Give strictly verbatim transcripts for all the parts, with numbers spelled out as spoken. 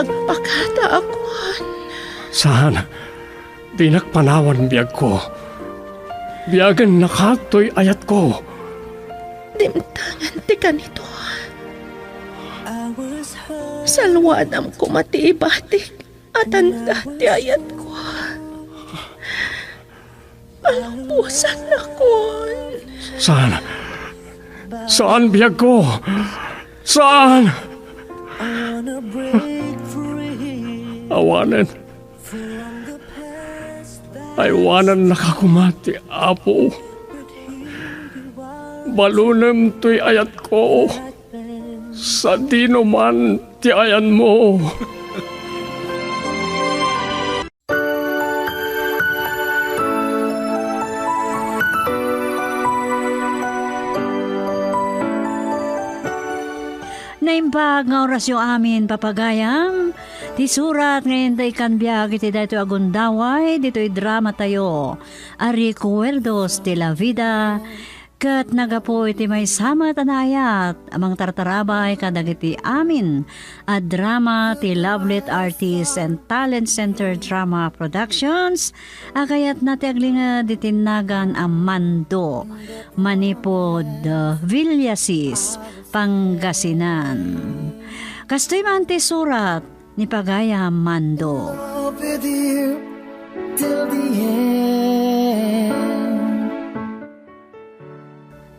Pakada a kuan. Saan, dinak panawan biagko. Biagen nakatoy ayatko. Dimtengen ti kanito. Salwadam koma ti ibatik a tanda ti ayatko. Palubosanakon. Saan? Saan, biagko? Saan? Awanen. Aywanannaka koma ti Apo. Balunem toy ayatko. Sadino man ti ayanmo. Naimbag nga orasyo amin, papagayam. Ti surat nga inta ikkan biag iti daytoy a gundaway, ditoy dramatayo a Recuerdos de la Vida, ket naggapu iti maysa met a naayat a mangtartarabay kadagiti amin a drama ti Lovelet Artists and Talent Center Drama Productions a kayatna ti aglinged iti nagan a Mando, manipud, uh, Villasis, Pangasinan. Kastoy man ti surat ni pagayam Mando.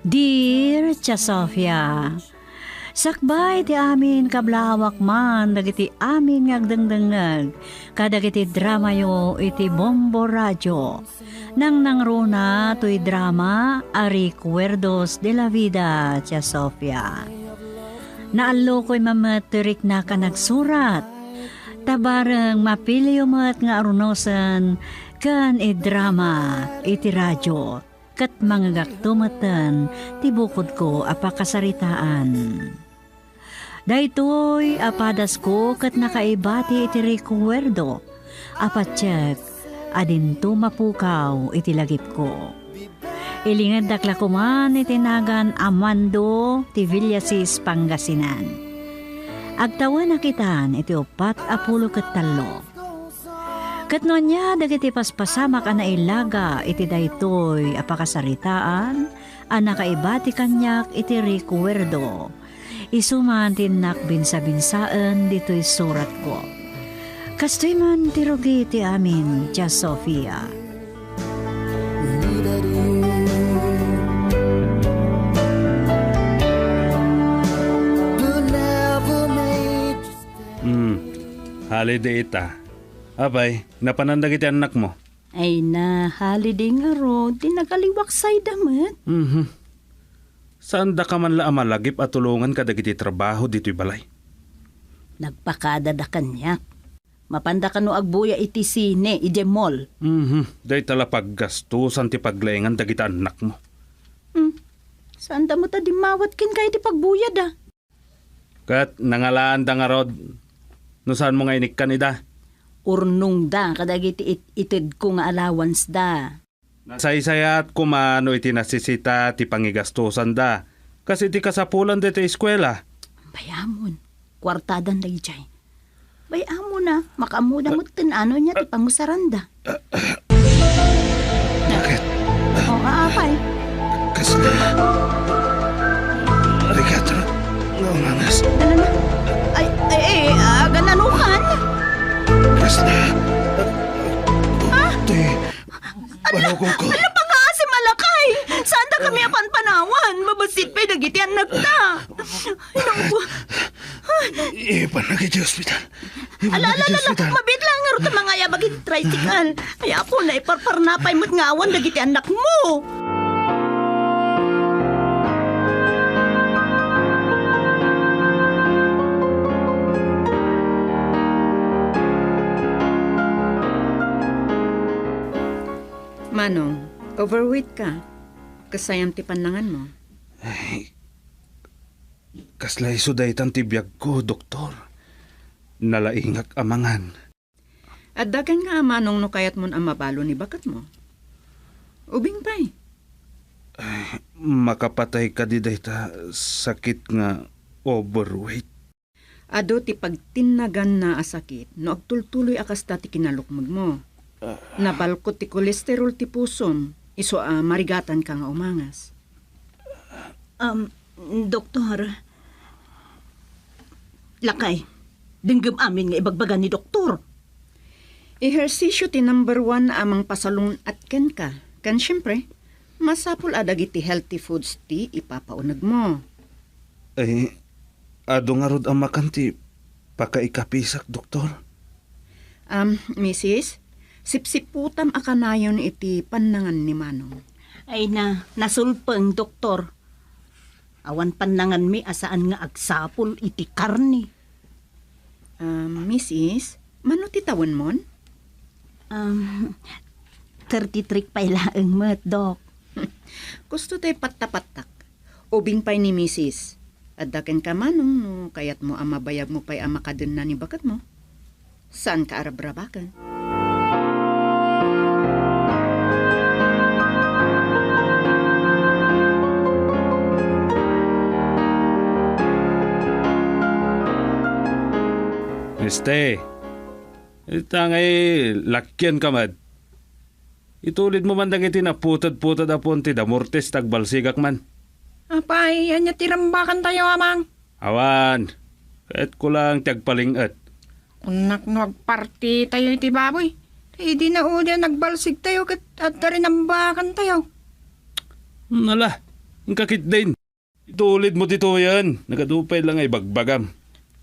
Dear Tia Sofia, sakbay ti amin, kablaawak man dagiti amin nga agdengdengngeg kadagiti dramayo iti Bombo Radio. Nangnangruna toy drama a Recuerdos de la Vida, Tia Sofia. Naallokoy man met ti riknak a nagsurat. Ta bareng mapiliyo met nga arunosen ken idrama iti radio, ket mangngegakto metten ti bukodko a pakasaritaan. Daytoy a padasko ket nakaibati iti rekuerdo a patiek a dinto mapukaw iti lagipko. Ilingeddak la koman iti nagan a Mando ti Villasis, Pangasinan. Agtawenak itan iti uppat a pulo ket tallo. Ket no ania dagiti paspasamak a nailaga iti daytoy a pakasaritaan a nakaibati kaniak iti rekuerdo, isu man ti innak binsabinsaen ditoy suratko. Kastoy man ti rugi ti amin, Tia Sofia. Hmm, holiday ita. Apay, napanan dagiti annakmo? Ay na, holiday ngarud, ti nagaliwaksayda met. Mhm. Saandaka man la a malagip a tulongan kadagiti trabaho ditoy balay? Nagpakadada kaniak. Mapanda kano agbuya iti sine, idiay mall. Mhm. Dayta la paggastusan ti paglaingan dagiti annakmo. Hmm. Saanda met a dimmawat kenka iti pagbuyada. Ket nangalaanda ngarud no saanmo nga inikkan ida? Urnongda kadagiti it-, itedko nga allowance da. Nasaysayaat koma no iti nasisita ti pangigastosanda, kas iti kasapulan daytoy eskuela. Bay-amon, kuartadan daydiay. Bay-amon a, makaammoda met ken ania ti pangusaranda. Bakit? O, apay? Kasla. Arigato. Nga umangas. Ala na. Ay, ay, ay, agananukan? Kasla. Ha? Ti, Ala, barukong ko. Ala, pangaasim a lakay! Saanda kami a panpanawan? Mabassit pay dagiti annakta. Ay, naku. Ipannak iti ospital. Ala, ala, ala, ala, mabiit laeng ngarud ta mangayabak iti tricycle. Ay, apo, naiparparna pay met nga awan dagiti annakmo. Manong, overweight ka. Kasayam ti pannanganmo. Ay, kasla isu daytan ti biagko, doktor. Nalaingak a mangan. Adda ken nga amanong no kayatmon a mabalo ni baketmo. Ubing pay. Ay, makapatay kadi dayta sakit nga overweight? Adu ti pagtinnaganna a sakit no agtultuloy a kasta ti kinalukmegmo. Nabalkot ti kolesterol ti pusom, isu a marigatanka nga umangas. Um, Doktor, lakay, denggem amin nga ibagbaga ni Doktor. Ehersisyo ti number one a mangpasalun-at kenka. Ken siempre, masapul a dagiti healthy foods ti ipapaunegmo. Ay, adu ngarud a makan ti pakaikapisak, Doktor? Am, misis, sipsiputam a kanayon iti pannangan ni Manong. Ay na, nasulpeng, Doktor. Awan pannanganmi a saan nga agsapul iti karne. Am, misis, mano ti tawenmon? Am, thirty-three pay laeng met, Dok. Gusto tay patta-pattak. Ubing pay ni misis. Adda kenka Manong no kayatmo a mabayagmo pay a makadenna ni baketmo. Saanka a rabrabaken. Este, ita ngay lakianka met. Itulidmo man dagiti naputedputed a puon ti damortis ta agbalsigak man. Apay, ania ti rambakantayo, Amang? Awan, kayatko laeng ti agpaling-et. Kunak no agpartitayo iti baboy, ta idi naudi a nagbalsigtayo ket adda rinambakantayo. Nala, inka ketdin. Itulidmo ditoyen, nagadu pay la nga ibagbagam.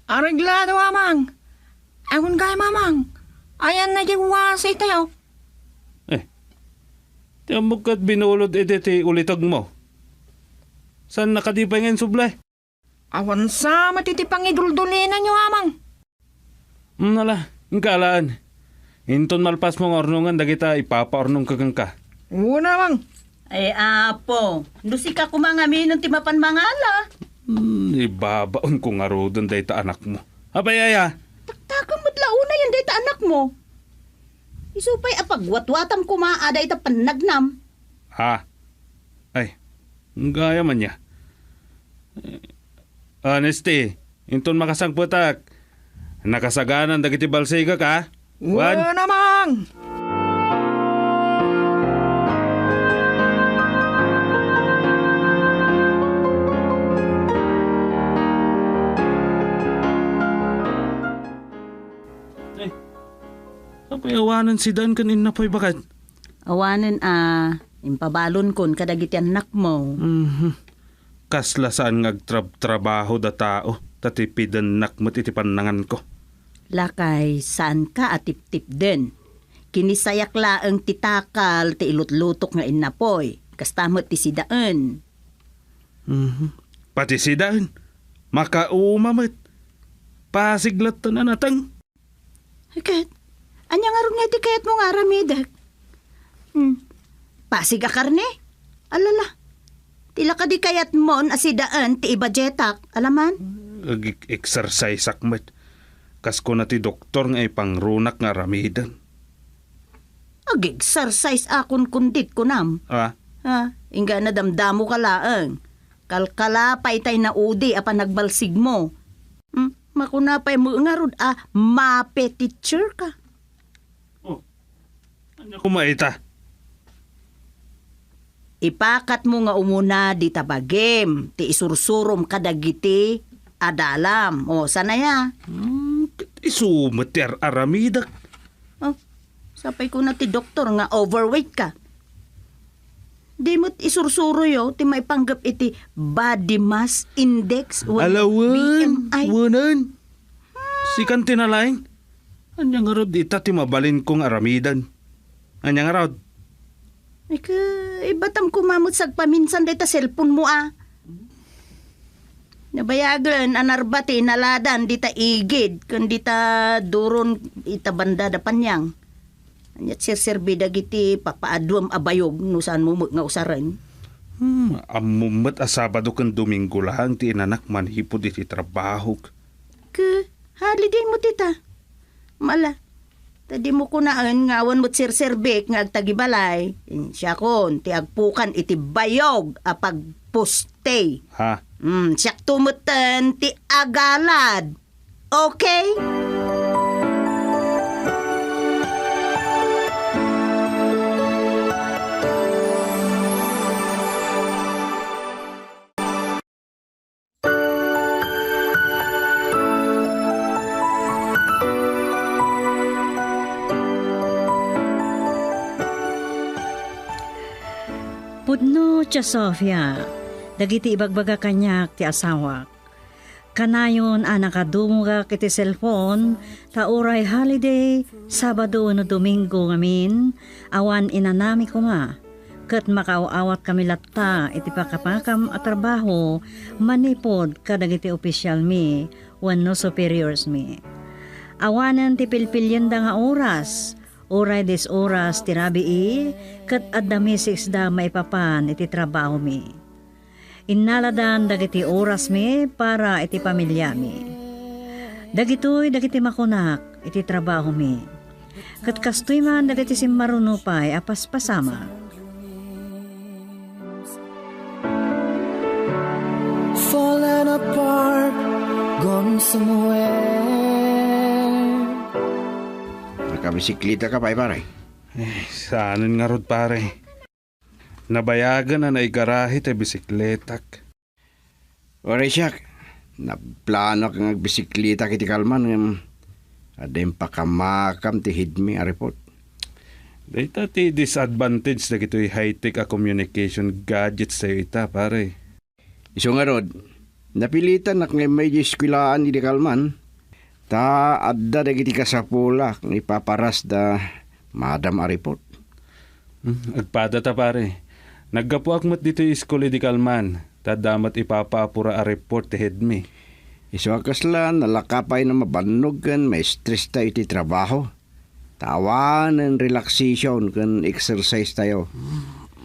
Areglado, Amang. Awan gayam, Amang. Ayanna diay wasitayo. Eh, ti ammok ket binulod idi ti ulitagmo. Saanna kadi pay nga insublay? Awan sa met iti pangiduldulinanyo, Amang. Nala, inka alaen. Inton malpasmo nga urnongen dagita ipapaurnongko kenka. Wen, Amang. Ay, Apo, no sika koma ngamin ti mapan mangala. Hmm, ibabaonko ngaruden dayta anakmo. Apay aya? Taktakam met la unayen dayta anakmo. Isu pay a pagwatwatam koma a dayta pannagnam. Ha? Ay, gayam ania. Eh, Honesty, inton makasangpetak, nakasaganan dagiti balsigek, a? Wen? Wen, Amang! Eh, apay awanen sidaen ken innapoy baket? Awanen a, impabalonkon kadagiti annakmo. Mhm. Kasla saan nga agtrabtrabaho da tao, ta tipidennak met iti pannanganko. Lakay, saanka a tiptipden. Kinisayak laeng ti takal ti ilutlutok nga innapoy. Kasta met ti sidaen. Mhm. Pati sidaen, makauma met. Pasig latta a nateng. Ket, ania ngarud nga iti kayatmo nga aramidek? Hmm. Pasig a karne? Alala. Ti la kadi kayatmon a sidaen ti ibajetak, alaman? Ag-exerciseak met. Kas kuna ti doktor nga ipangrunak nga aramiden. Ag-exercise a kunkundit kunam. Ah? Ha? Inggana damdamoka laeng. Kalkala pay tay naudi a panagbalsigmo. Hmm? Makuna pay met ngarud a mape teacher ka. Oh, ania koma ita? Ipakatmo nga umuna dita bagim ti isursurom kadagiti adalam. O, sanaya? Hmm, ket isu met ti ar-aramidek. Oh, sapay kuna ti doktor nga overweight ka. Di met isursuroyo ti maipanggep iti body mass index wenno Ala, wen, B M I. Wenen. Sikan ti nalaing. Ania ngarud ita ti mabalinko nga aramiden? Ania ngarud? Ika, ibatam koma met sagpaminsan dayta cellphone mo, a. Nabayagen a narba ti inaladan dita igid ken dita duron ita banda da Panyang. Ania't serserbi dagiti papaaduem a bayog no saanmo met nga usaren? Hmm, ammom met a Sabado ken Domingo laeng ti inanak manipud iti trabahok. Ke, holiday mo dita. Mala, ta dimo kunaen nga awan met serserbik nga agtagibalay. Siakon ti agpukan iti bayog a pagposte. Ha? Hmm, siakto metten ti agalad. Okay? Pudno ti Sofia, dagiti ibagbaga kaniak ti asawak. Kanayon a nakadumogak iti cellphone, ta uray holiday, Sabado wenno Domingo ngamin, awan inanami koma, ket makaaw-awat kami latta iti pakamakam a trabaho manipud kadagiti officialmi wenno superiors mi. Awanen ti pilpilienda nga oras, uray dis oras ti rabii, ket adda mi six da maipapan iti trabahomi. Innaladan dagiti orasmi para iti pamiliami. Dagitoy dagiti makunak iti trabahomi. Ket kastoy man dagiti simmaruno pay a paspasamak. Falling apart, gone somewhere. Nakabisikleta ka pay, pare? Eh, saanen ngarud, pare. Nabayagen a naigarahe ti bisikletak. Uray siak, nagplanoak nga agbisikletak iti kalman ngem adda impakamakam ti headmi a report. Dayta ti disadvantage dagitoy high-tech a communication gadgets tayo ita, pare. Isu ngarud, napilitanak nga immay idiay eskuelaan idi kalman, ta adda dagiti kasapulak nga ipaparasda madam a report. Hmm, agpada ta, pare. Naggapuak met ditoy iskul idi kalman, ta adda met ipapaapura a report ti headmi. Isu a kasla, nalaka pay a mabannog ken ma-stress ta iti trabaho. Ta awanen relaxation ken exercise tayo.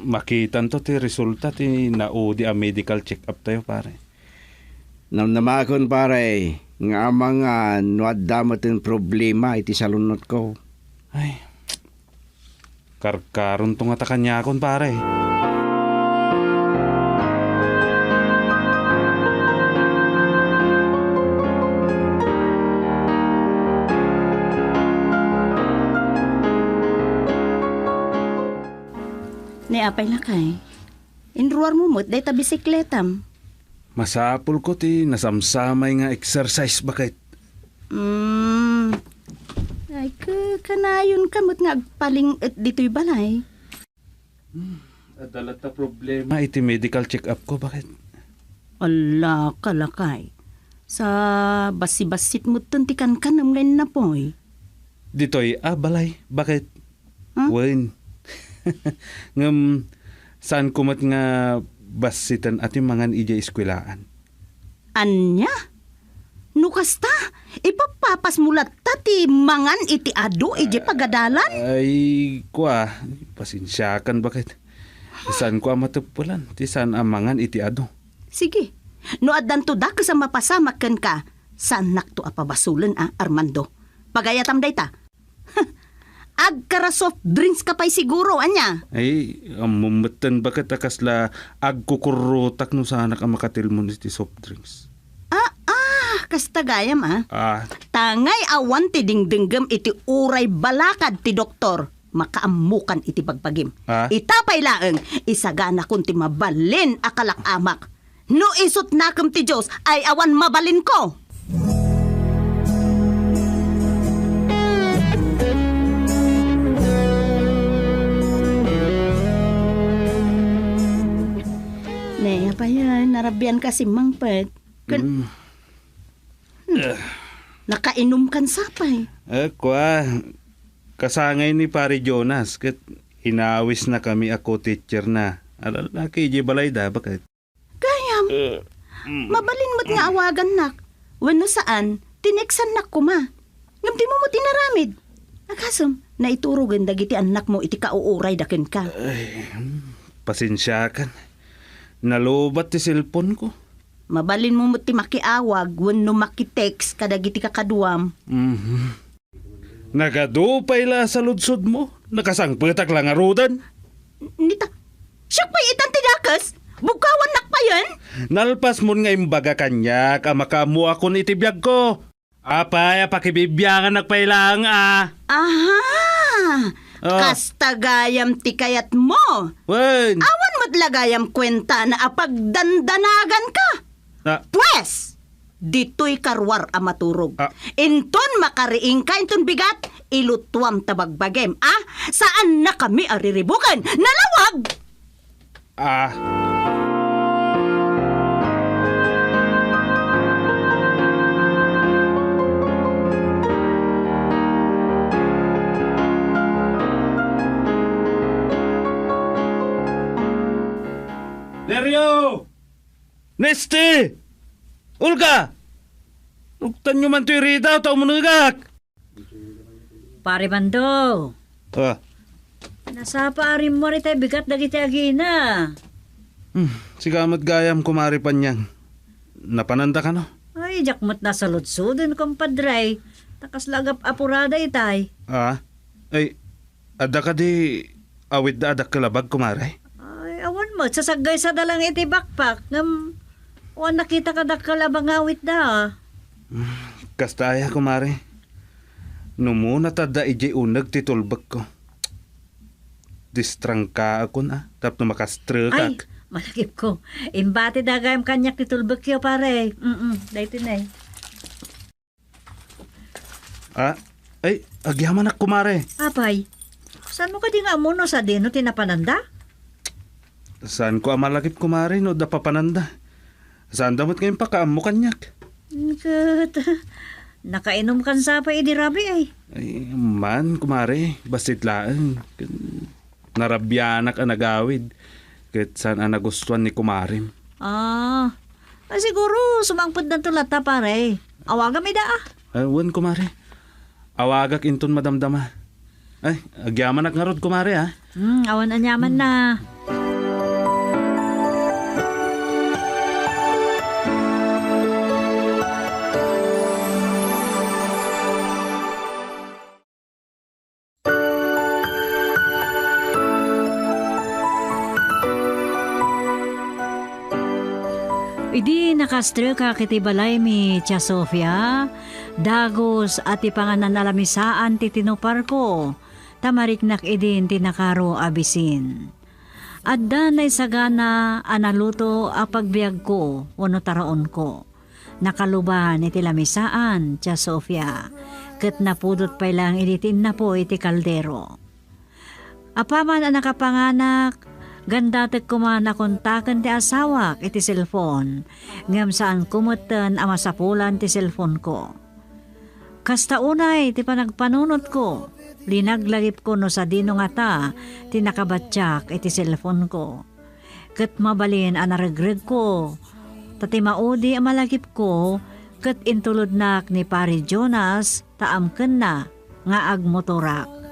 Makitanto ti resulta ti naudi a medical check-up tayo, pare. Namnamakon, pare, nga amangan no adda metten problema iti salunnotko. Ay, karkaronto ngata kaniakon, pare. Ni apay lakay, inruarmo met dayta bisikletam. Masapulko ti nasamsamay nga exercise, baket. Mm. Ay, ka-, kanayonka met nga agpaling-et ditoy balay. Hmm, adda latta problema iti medical check-up ko, baket. Ala, kalakay. Sa bassit-bassit metten ti kankanem nga innapoy. Ditoy a balay, baket. Hmm? Wen. Ngem, saanko met nga bassiten a ti mangan idiay eskuelaan. Ania? No kasta, ipapapasmo latta ti mangan iti adu idiay pagadalan? Ay, kua, pasensiakan, baket. Saanko a mateppelan ti saan a mangan iti adu. Sige. No addanto dakes a mapasamak kenka, saannakto a pabasolen a, Armando. Pagayatam dayta. Agkara soft drinks ka pay siguro, ania? Ay, ammom metten, baket, a kasla agkukurrutak no saanak a makatilmon iti soft drinks. Ah, ah, kasta gayam, ah. Ah. Tangay awan ti dingdinggem iti uray balakad ti doktor. Makaammokan iti bagbagim. Ah? Ita pay laeng, isaganakon ti mabalin a kalak-amak. No isut' nakem ti Dios, ay awan mabalinko. Ne, apay, narabian ka simmangpet. Ken, hmm. Hmm. Eh. Nakainom kan sapay. Eh, kua, kasangay ni Pare Jonas, ket inawis na kami a co-teacher na. Alalaki, di balay da, baket. Gayam, eh, mm. Mabalin met nga awagannak. Wenno saan, tineksannak koma. Ngem dimo met inaramid. Agasem, naiturogen dagiti annakmo iti kauuray da kenka. Ay, hmm, pasensiakan. Nalubat ti cellphone ko. Mabalinmo met ti makiawag wenno makitext kadagiti kakaduam. Mhm. Nagadu pay la a saludsodmo. Nakasangpetak la ngaruden. Nita, siak pay itan ti dakes? Bugkawannak payen? Nalpasmon nga imbaga kaniak a makaammoakon iti biagko. Apay, a pakibibiangannak pay laeng a. Aha! Oh. Kasta gayam ti kayatmo. Wen. Awan met la gayam kuentana a pagdandanaganka. Ah. Pues, ditoy karuar a maturog. Ah. Inton makariingka inton bigat, ilutuam ta bagbagim, a? Saannakami a riribuken. Nalawag! Ah. Nerio! Neste! Olga! Ruktanyo man toy rida ta umunegak! Pare Mando. Ah. Nasapa a rimmuar itay bigat dagiti agina. Hmm, sika met gayam, Kumare Panyang. Napananda kano? Ay, diak met nasaludsoden, kumpadre. Ta kasla agap-apurada itay. Ah? Ay, adda kadi awitda a dakkel a bag, kumare? Ay, awan met. Sasaggaysada lang iti backpack. Ngem, awan nakita ka dakkel a bag nga awitda, ah. Hmm, kasta aya, kumare. No muna ta adda idiay uneg ti tulbekko. Distrangkaakon, a, tapno makastrekak. Ay, malagipko. Imbati dagayam kaniak ti tulbekyo, pare. Mm, daytoy ne. Ah, ay, agyamanak, kumare. Apay, saanmo kadi nga ammo no sadino ti napananda? Saanko a malagip, kumare, no adda papananda. Saanda met nga impakaammo kaniak. Ket, nakainumkan sa pay idi rabii, ay? Ay, man, kumare, bassit laeng. Narabianak a nagawid, ket saan a nagustuan ni kumarem. Ah, ay, siguro, sumangpetdanto latta, pare. Awagam ida, a? Ah, wen, kumare. Awagak inton madamdama. Ay, agyamanak ngarud, kumare, a. Hmm, awan aniamanna. Idi nakastrekak iti balaymi, Tia Sofia, dagus a ti panganan a lamisaan ti tinuparko, ta mariknak idin ti nakaro a bisin. Adda naisagana a naluto a pagbiagko wenno taraonko. Nakaluban iti lamisaan, Tia Sofia, ket napudot pay laeng idi ti innapuy iti kaldero. Apaman a nakapanganak, gandatek koma a kontaken ti asawak iti cellphone, ngem saanko metten a masapulan ti cellphoneko. Kasta unay ti panagpanunotko, linaglagipko no sadino ngata ti nakabatiak iti cellphoneko. Ket mabalin a naregregko, ta ti maudi a malagipko ket intulodnak ni Pari Jonas ta amkenna nga agmotorak.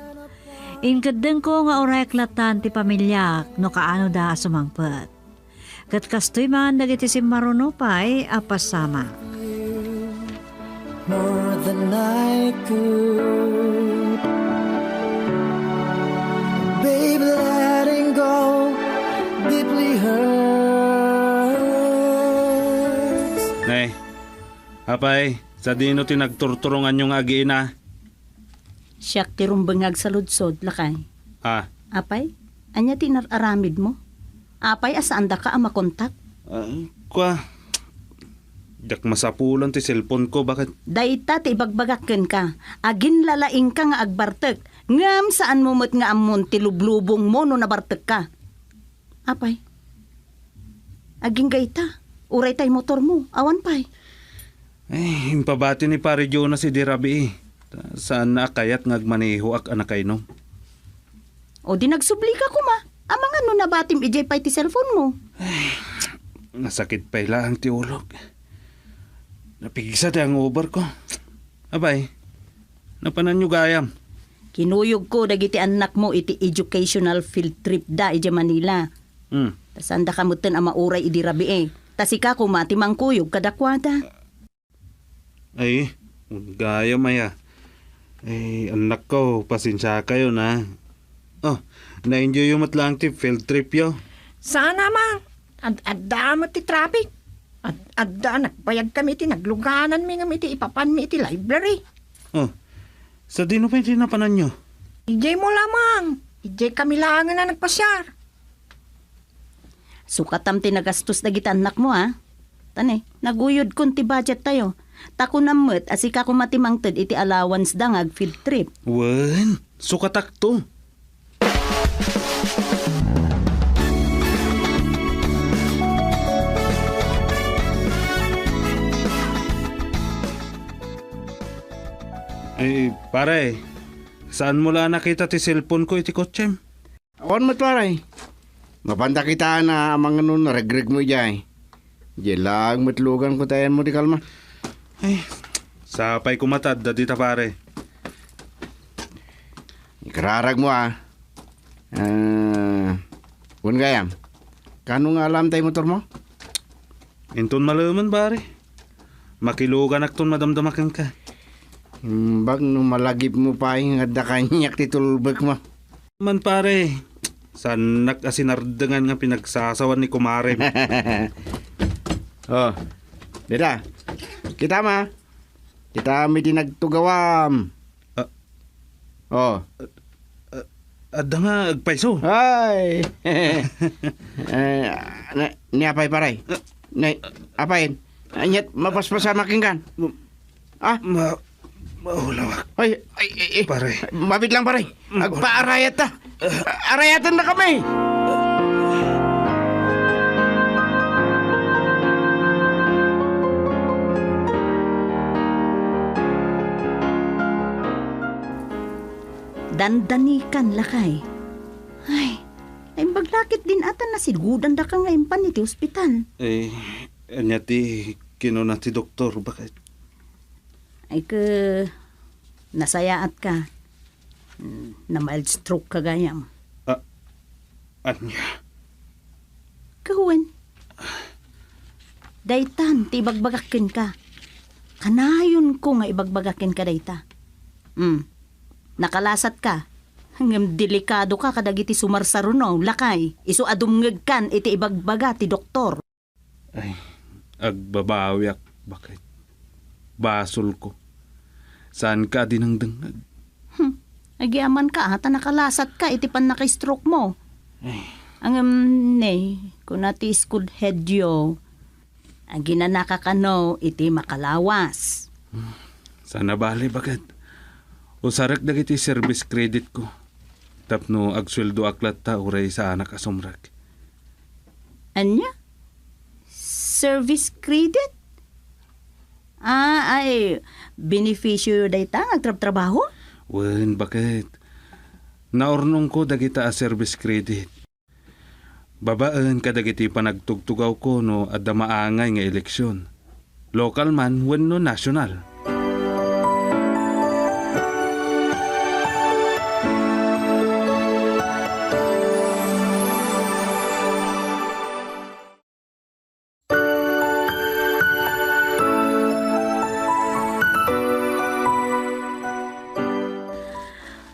Inkeddengko nga urayek lattan ti pamiliak no kaanoda a sumangpet. Ket kastoy man dagiti simmaruno pay a pasamak. More than I could. Babe, letting go deeply hurts. Nay, apay, sadino ti nagturturonganyo nga agiina? Siak ti rumbeng nga agsaludsod, lakay. Ah. Apay, ania ti inar-aramidmo? Apay a saandaka a makontak? Ah, kua, diak masapulan ti cellphone ko, baket. Dayta ti ibagbagak kenka, aginlalaingka nga agbartek, ngem saanmo met nga ammon ti lublubongmo no nabartekka. Apay, agingga ita, uray tay motormo, awan pay. Ay, impabati ni Pare Jonas idi rabii. Ta saanna a kayat nga agmanehoak a nakainom. O di nagsublika koma. Amangan no nabatim idiay pay ti cellphone mo. Ay, nasakit pay laeng ti ulok. Napigsa ti hangover ko. Apay, napananyo gayam? Kinuyogko dagiti annakmo iti educational field trip da idiay Manila. Hmm. Ta saandaka metten a mauray idi rabii. Ta sika koma ti mangkuyog kadakuada. Ay, gayam aya. Ay, annakko, pasensiakayon, a. Oh, na-enjoyyo met laeng ti field tripyo? Saan a, Mang. Ad-, adda met ti traffic. Ad-, adda a nagbayagkami iti naglugananmi ngem iti ipapanmi iti library. Oh, sadino pay ti napananyo? Idiay mo lamang. Idiay kami laengen a nagpasiar. Sukatam ti nagastos dagiti annakmo, a? Tani, naguyodkon ti budget tayo. Ta kunam met a sika koma ti mangted iti allowance da nga ag-field trip. Wen, sukatakto. Ay, pare, saan mo la nakita ti cellphone ko iti kotsem? Awan met, pare. Mapanda kitaan a mangano naregreg mo idiay. Diay laeng met lugan ko ta ayanmo ti kalma. Ay, sapay ko matad, dita, pare. Ikararag mo, a. Ah, wen gayam. Kano nga alam tay motor mo? Inton malemen, pare. Makiluganakton madamdama kenka. Imbag no malagip mo pay nga adda kaniak ti tulbek mo. Man, pare, saannak a sinardengan nga pinagsasawan ni kumarem. Oh, dida. Kita ma. Kita mi ti nagtugawam. Ah. Oh. Ah, adda nga agpayso. Ay. Eh, na, ni apay, pare? Ah. Ni, apay? Anyat, mapaspasamak kenkan. Ah? Ma-, maulawak. Ay, ay, ay, ay. Pare. Mabit lang, pare. Maulawak. Agpaarayat ta. Arayaten na kami. Dandanikan, lakay. Ay, naimbag la ket din ata nasigudandaka nga impan iti ospital. Eh, ania ti kinuna ti doktor, baket? Ay, ke, nasayaatka. Hmm, na-mild stroke ka gayam. Ah, ania? Kawen. Daytan ti ibagbagak kenka. Kanayonko nga ibagbagak kenka dayta. Hmm. Nakalasatka. Ngem delikadoka kadagiti sumarsaruno, lakay. Isu a dumngegkan iti ibagbaga ti doktor. Ay, agbabawiak, baket. Basolko. Saanka a dinengdengngeg. Hmm. Agyamankata nakalasatka iti pannaka-stroke mo. Ay. Ngem ne, kuna ti school headyo, aginanaka kano iti makalawas. Hmm. Saan a bale, baket. Usarek dagiti service credit ko. Tapno agsueldoak latta uray saanak a sumrek. Ania? Service credit? Ah, ay, beneficio dayta nga agtrabtrabaho? Wen, baket. Naurnongko dagita a service credit. Babaen kadagiti panagtugtugawko no adda maangay nga eleksion, lokal man wenno nasional.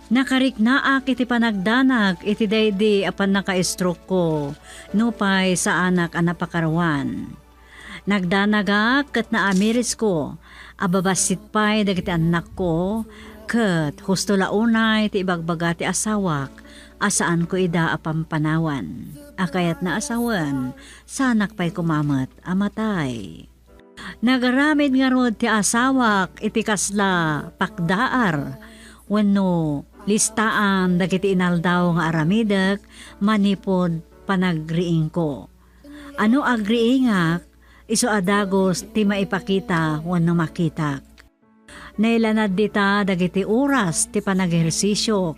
Nakariknaak iti panagdanag iti daydi a pannaka-stroke-ko, nupay saanak a napakaruan. Nagdanagak ket naamirisko a babassit pay dagiti annakko, ket husto la unay ti ibagbaga ti asawak a saanko ida a pampanawan. A kayatna a sawen, saanak pay koma met a matay. Nagaramid ngarud ti asawak iti kasla pakdaar wenno listaan dagiti inaldaw nga aramidek manipud panagriingko. A no agriingak, isu a dagus ti maipakita wenno makitak. Nailanad dita dagiti oras ti panagehersisiok.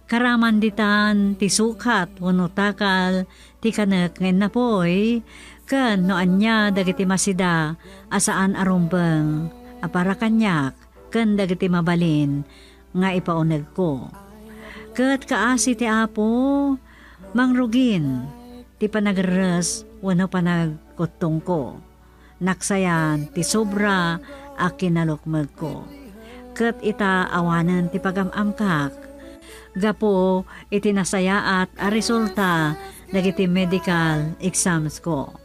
Karaman ditan ti sukat wenno takal ti kanek nga innapuy, ken no ania dagiti masida a saan a rumbeng a para kaniak ken dagiti mabalin nga ipaunegko. Ket kaasi ti Apo, mangrugin ti panagerres wenno panagkuttongko. Naksayan ti sobra a kinalukmegko. Ket ita awanen ti pagam-amkak gapu iti nasayaat a resulta dagiti medical exams-ko.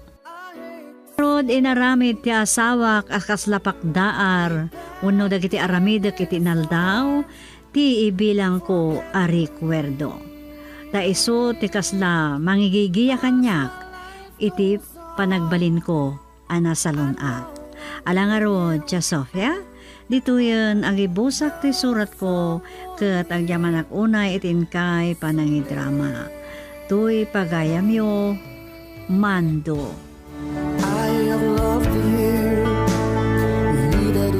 Inaramid ti asawak a kasla pakdaar wenno dagiti aramidek iti inaldaw ti ibilangko a rekuerdo. Ta isu ti kasla mangigigiya kaniak iti panagbalinko a nasalun-at. Ala ngarud, Tia Sofia, ditoyen agibusak ti suratko ket agyamanak unay iti inkay panangidrama. Toy pagayamyo, Mando. I have loved you, we need it.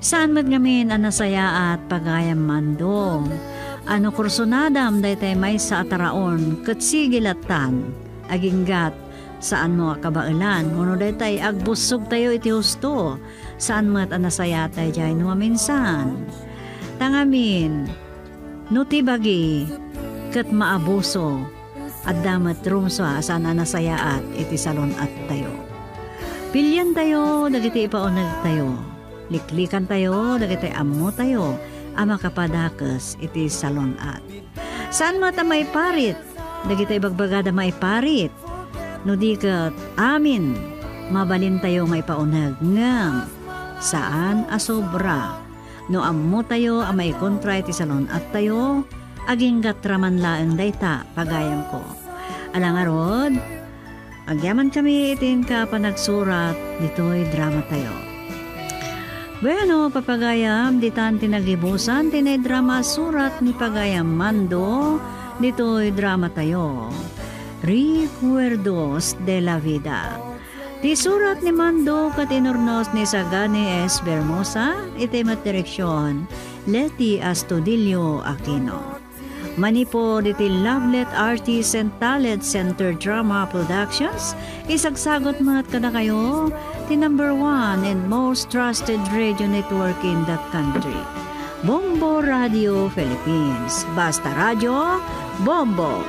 Saan met ngamin a nasayaat pagayam Mando. Ano kursunadam daytay maysa a taraon ket sige lattan, aginggat, saanmo a kabaelan, wenno daytay agbussogtayo iti husto, saan met a nasayaat daydiay no maminsan. Ta ngamin, no ti bagi ket maabuso, adda met rumsua a saan a nasayaat iti salun-attayo. Piliantayo dagiti ipaunegtayo. Liklikantayo dagiti ammotayo a makapadakes iti salun-at. Saan met a maiparit dagiti ibagbagada maiparit. No di ket amin, mabalintayo nga ipauneg, ngem saan a sobra. No ammotayo a maikontra iti salun-attayo, aginggat ra man laeng dayta, pagayamko. Ala ngarud, agyamankami iti inka panagsurat ditoy dramatayo. Bueno, papagayam, ditan ti nagibusan ti naidrama a surat ni Pagayam Mando ditoy dramatayo, Recuerdos de la Vida. Ti surat ni Mando ket inurnos ni Sagani S. Bermosa, iti met direksion, Leti Astudillo Aquino. Manipud iti Lovelet Artists and Talent Center Drama Productions, isagsagut met kadakayo ti number one and most trusted radio network in the country, Bombo Radio Philippines. Basta Radio, Bombo!